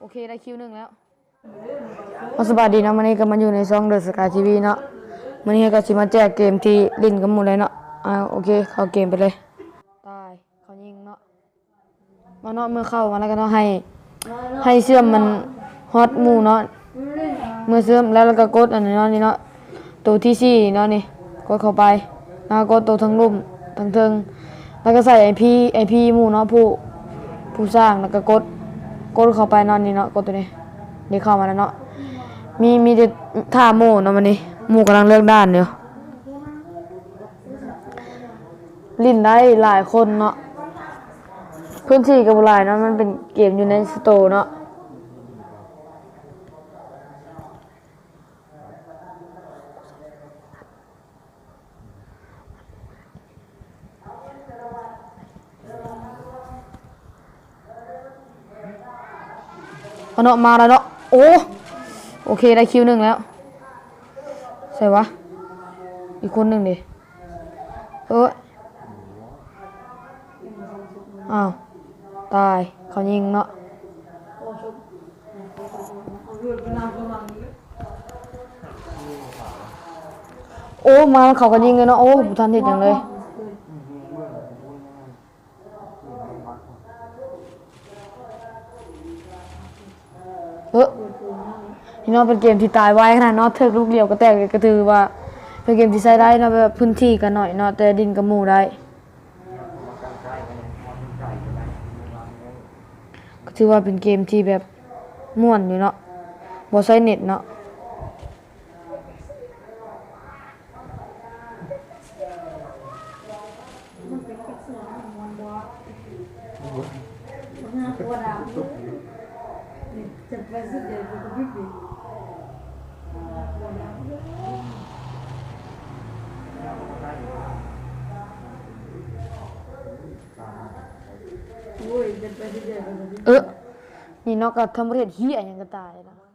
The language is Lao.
ໂອເຄ ໄດ້ຄິວໜຶ່ງແລ້ວ. ເອົາ ສະບາຍດີເນາະ, ມື້ນີ້ກໍມາຢູ່ໃນຊ່ອງ The Sky ທີ ວີ ເນາະ. ມື້ນີ້ເຮົາກໍຊິມາແຈກເກມທີ່ຫຼິ້ນກັບໝູ່ໄດ້ເນາະ. ອ່າ ໂອເຄ ເຂົ້າເກມໄປເລີຍ. ຕາຍ ເຂົາຍິງເນາະ. ມາເນາະ ເມື່ອເຂົ້າມາແລ້ວກໍເນາະ ໃຫ້ ໃຫ້ເຊື່ອມມັນຮອດໝູ່ເນາະ. ເມື່ອເຊື່ອມແລ້ວ ແລ້ວກໍກົດອັນນີ້ເນາະ ນີ້ເນາະ ໂຕທີສີ່ເນາະ ນີ້ ກົດເຂົ້າໄປ ແລ້ວກໍກົດໂຕທາງລຸ່ມທາງເທິງ ແລ້ວກໍໃສ່ໄອພີ ໄອພີໝູ່ເນາະ ຜູ້ ຜູ້ສ້າງ ແລ້ວກໍກົດ ກົດເຂົ້າໄປເນາະ ນີ້ເນາະ ກົດໂຕນີ້ ນີ້ເຂົ້າມາແລ້ວເນາະ. ມີ ມີແຕ່ຖ້າໝູ່ເນາະ ມື້ນີ້ໝູ່ກຳລັງເລືອກດ່ານຢູ່. ຫຼິ້ນໄດ້ຫຼາຍຄົນເນາະ ພື້ນທີ່ກໍບໍ່ຫຼາຍເນາະ ມັນເປັນເກມຢູ່ໃນສະໂຕເນາະ. ເອົາເນາະ ມາແລ້ວເນາະ. ໂອ້ ໂອເຄ ໄດ້ຄິວໜຶ່ງແລ້ວ. ໃສວະ ອີກຄົນໜຶ່ງເດ? ເອີ ອ້າວ ຕາຍ ເຂົາຍິງເນາະ. ໂອ້ ມາແລ້ວເຂົາກໍຍິງເລີຍເນາະ. ໂອ້ ບໍ່ທັນເຮັດຫຍັງເລີຍ. ເອີ ພີ່ນ້ອງ ເປັນເກມທີ່ຕາຍໄວຂະໜາດເນາະ ຖືກລູກດຽວກໍແຕກເລີຍ. ກໍຖືວ່າເປັນເກມທີ່ໃຊ້ໄດ້ເນາະ ແບບພື້ນທີ່ກໍໜ້ອຍເນາະ ແຕ່ຫຼິ້ນກັບໝູ່ໄດ້. ກໍຖືວ່າເປັນເກມທີ່ແບບມ່ວນຢູ່ເນາະ ບໍ່ໃຊ້ເນັດເນາະ. ເອີ ນີ້ເນາະ ກໍທຳບໍ່ເຮັດເຮີຍຫຍັງກໍຕາຍເນາະ.